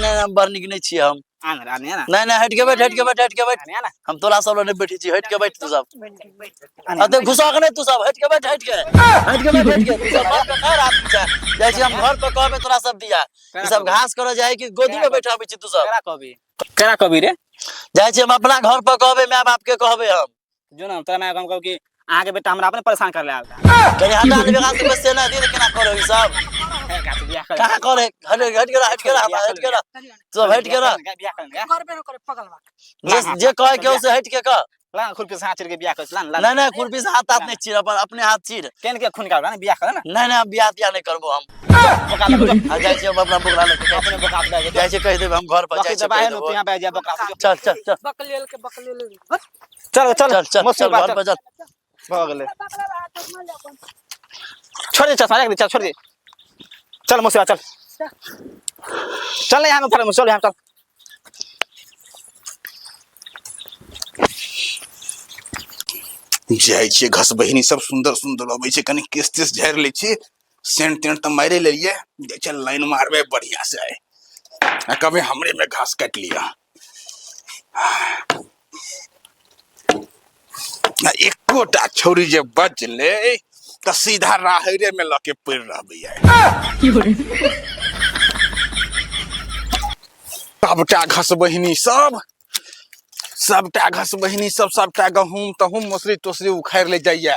नहि, हम बड़ नीक नहि छियै हम। आन आने ना। नहि नहि, हटि के बैठ, हटि के बैठ, हटि के बैठ। आने ना। हम तोरा सब लग नहि बैठै छी, हटि के बैठ तू सब। आने। अते घुसा के नहि, तू सब हटि के बैठ, हटि के, हटि के बैठ, हटि के। तू सब बाप के खैर आदमी छै। जाइ छी हम घर पर, कहबै तोरा सब दिया ई सब घास करऽ जाइ कि गोदी में बैठाबै छी तू सब? केरा कवि, केरा कवि रे। जाइ छी हम अपना घर पर, कहबै माय बाप के, कहबै हम। जो ना, तोरा माय हम कहब कि अहाँके बेटा हमरा अपने परेशान कर ले आयल। कनि हटा लेबै घास के से ना दे, केना करो ई सब? कहाँ कहाँ करे? हट, हट के रह, हट के रह, हट के रह, सब हट के रह। बियाह कर। करबे न करे पगलवा। जे जे कहे के से हट के कह। ला, खुरपी से हाथ चिर के बियाह कर ला। नहीं नहीं, खुरपी से हाथ हाथ नहीं चीर, अपन अपने हाथ चीर। केन के खून का ना बियाह कर ना। नहीं नहीं, हम बियाह तियाह नहीं करबो हम। बोका दे, जो। आ जाइ छी हम अपना बोकरा लऽ के। अपने बोका दे। जाइ छी, कहि देबै हम घर पर। बाकी जाइ छी, दबाए कहि नु देबो। यहाँ पे जा बोका से। चल चल चल। बकलेल के बकलेल के। चल चल। चल चल। मौसी चल बात घर पर चल। भऽ गेलै। छोड़ दे चश्मा, रख दे, चल छोड़ दे। चल मौसी, चल चल, यहाँ में फरम, चल यहाँ चल। जाइ छियै, घस बहिनी सब सुन्दर सुन्दर अबै छै, कनि केस तेस झाड़ि लै छियै, सेंट तेंट तऽ मारि लेलियै। जाइ छियै लाइन मारबै बढ़िया से आइ, आ कभी हमरे में घास काटि लिअ। आ एकोटा छौरी जे बचलै तऽ सीधा राहैरे में लऽ के पड़ि रहबै आइ। सबटा घस बहिनी सब, सबटा घस बहिनी सब, सबटा गहूम तहूम मसुरी तोसरी उखाड़ि ले जाइया,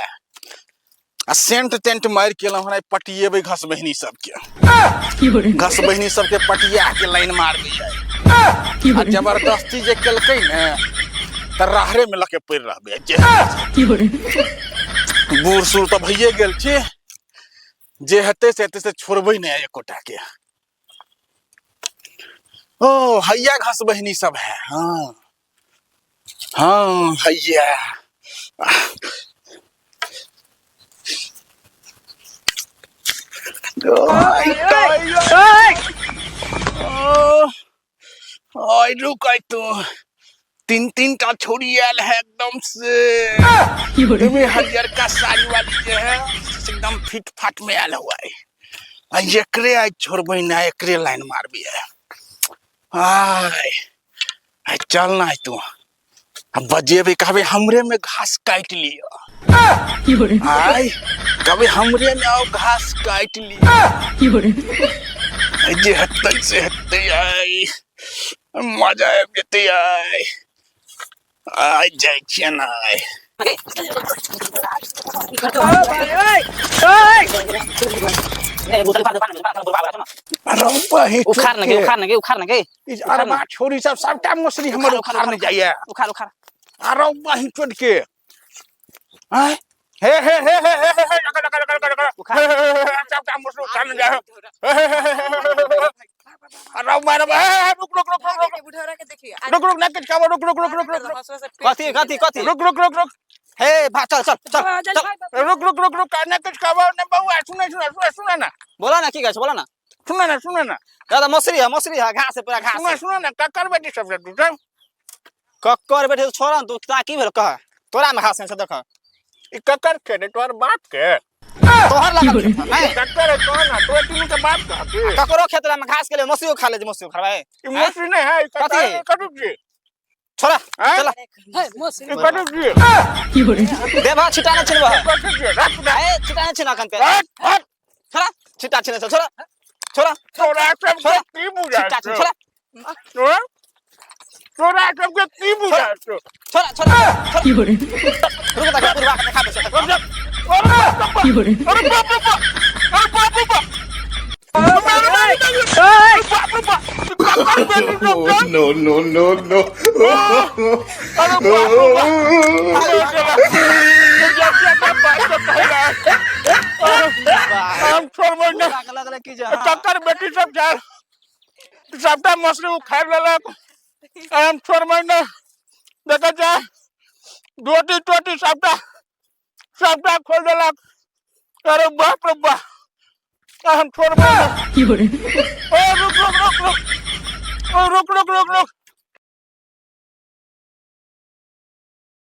आ सेंट तेंट मारि के एलहुँ हन, आइ पटिएबै घस बहिनी सबके, घस बहिनी सबके पटिया के लाइन मारबै आइ। आ जबरदस्ती जे केलकै ने तऽ राहरे में लऽ के पड़ि रहबै। जे बूढ़ सूढ़ तऽ भइए गेल छी, जे हेतै से हेतै, से छोड़बै नहि आइ एकोटा के। ओ हैया घस बहिनी सब है, हाँ हाँ, हैया। ओए रुक, आइ तू तीन तीन टा छोरी आयल है एकदम से, एमे हरियरका साड़ी वाली जे है से एकदम फिट फाट में आयल हुआ है। आ एकरे आइ छोड़बै ना, एकरे लाइन मारबी है आय। आइ चल ना, आइ तू आ बजेबै, कहबै हमरे में घास काटि लिअ आइ, कहबै हमरे में आओ घास काटि लिअ। आइ जे हेतै से हेतै, आइ मजा आबि जेतै आइ। आइ जाइ छियै ना आइ। उखाड़ ने गे, उखाड़ ने गे, उखाड़ ने गे। ई अरबा छोरी सब सबटा मछली हमर उखाड़, उखाड़ ने जाइए। उखाड़ उखाड़। अरौ बहिन चोट के आय, हे हे हे हे हे हे हे, लगा लगा लगा लगा लगा। उखाड़। हे, हे, हे, हे, सबटा मछली उखाड़ ने जाए। हे, हे, हे, हे, हे, हे, हे, अरौ मार, हे, हे, हे, रुक रुक रुक रुक रुक। बुढ़ौरा के देखिए। रुक रुक, ना किछ खाबो, रुक रुक रुक रुक रुक रुक। कथी कथी कथी? रुक रुक रुक रुक। हे भा, चल चल चल चल। रुक रुक रुक रुक, ना किछ खाबो ना बौआ, सुने सुने सुने सुने ना। बोला ना, की कहै छै, बोला ना। सुने ना, सुने ना। दादा, मसुरी है, मसुरी है, घास है, पूरा घास सुने है। सुने ना, ककर बेटी सब तू सब? कक्कर बैठे छोड़ा तू, ता की भेल कह, तोरा में घास है देख। ई ककर के रे, तोहर बाप के? तोहर लगल खेत में नहीं। ककर है तो ना, तोरा तीनू के बाप के हती? ककरो खेत में घास के लिए मसुरी खा ले, मसुरी खरवाए। ई मछली नहीं है, ई कथी? ककर कटु जी? छोड़ा। हैं? चला। ई कटु जी? देवा, छिटा ना छिनबा। कटु जी रख दे। ए, छिटा ना छिना कन पे। हट हट। छोड़ा, छिटा छिने, छोड़ा छोड़ा। तोरा सब के की बुझाय छिटा छिन छौ? छोड़ा। तोरा तोरा सबके की बुझाय छौ? छोड़ा छोड़ा छोड़ा, रुक तक बुढ़वा के देखा दे। अरे बाप रे बाप, अरे बाप रे बाप, अरे बाप रे बाप, अरे बाप रे बाप, ककर बेटी सब छौ? No, no, no, no. अरे बाप रे बाप, हम छोड़बै ना। लगले की जे हाँ। ककर बेटी सब छै, सबटा मछली उखाड़ि लेलक, हम छोड़बै ना। देखै छै, धोती टोती सबटा सबटा खोल देलक। अरे बाप रे बाप, हम छोड़बै ना। ओ रुक रुक रुक रुक, ओ रुक रुक रुक रुक।